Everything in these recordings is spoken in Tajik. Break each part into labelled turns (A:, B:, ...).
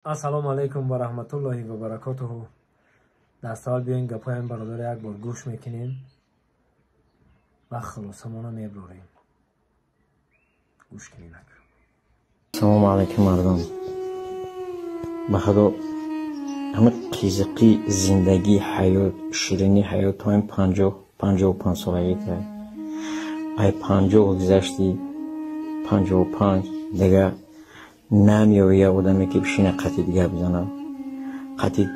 A: Ассалому алайкум ва раҳматуллоҳи ва баракотуҳу. Даставвал биёин гапҳои бародаро як бор гӯш мекунем ва хулосамона меброрем. Гӯш кунинак.
B: Салому алайкум, мардум. Ба худо, ҳама қизиқи зиндагӣ, ҳаёт, ширини ҳаёт то ин 50, 55 солагӣ кард. Ай 50 гузашти, 55 дига намеёи як одаме, ки бишина қатит гап зана, қатит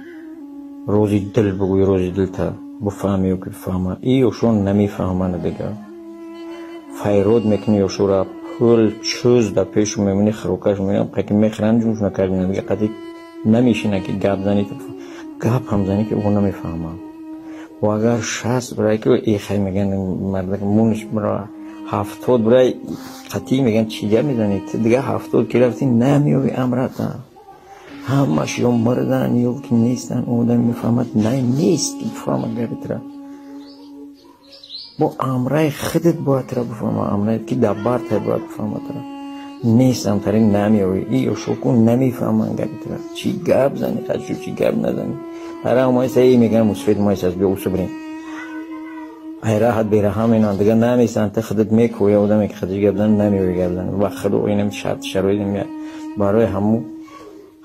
B: рози дил бугӯи, рози дилта буфаҳми ё ки бифаҳма. И ёшон намефаҳманд. Дига файрод мекунӣ ёшора, пул чӯз дар пешу мемонӣ, хӯрокаш меям, қаки мехӯранд, ҷӯш накардина, дига қатит намешина, ки гап занӣ. Гап ҳам занӣ, ки ӯ намефаҳмад. Ва агар 60 бирай, ки эхай меган мардак мунш бира, 70 бирай, қатъӣ меган, чӣ гап мезанӣ? Дига 70 ки рафтӣ, намеёви амрата. Ҳамаш ё мурдан, ё ки нестанд. Одам мефаҳмад, на нест ки бифаҳмад гапитра. Бо амраи худат бояд тра бифаҳма, амрае ки дар бартай бояд бифаҳма тра. Нестам тари намеёви. И ёшоку намефаҳманд гапитра. Чӣ гап зани қачу, чӣ гап назани, ара майса и меган, мусфед майса, биё усу бирем. Айраҳат бераҳам инан дига намесанд. Ти худат мекӯя, одаме ки худаш гап зани, намеёви гап зани. Ва худо инам шарт шароит барои ҳамун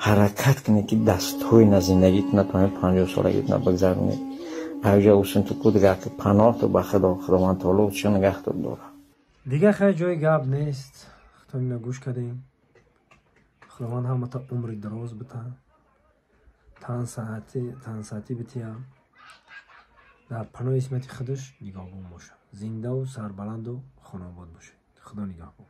B: ҳаракат кунед, ки дастҳои на зиндагитона то ҳамин 50 солагитона бигзаронед. Аҷа усунту ку дига паноҳ ту ба худо, Худованд таоло чӣ нигаҳтон дорад.
A: Дига хай ҷои гап нест, худтон гӯш кардем. Худованд ҳамата умри дароз бита, тан саҳатӣ бития, дар паноҳи исмати худаш нигаҳбон боша. Зиндаву сарбаланду хонаобод бошед. Худо нигаҳбон.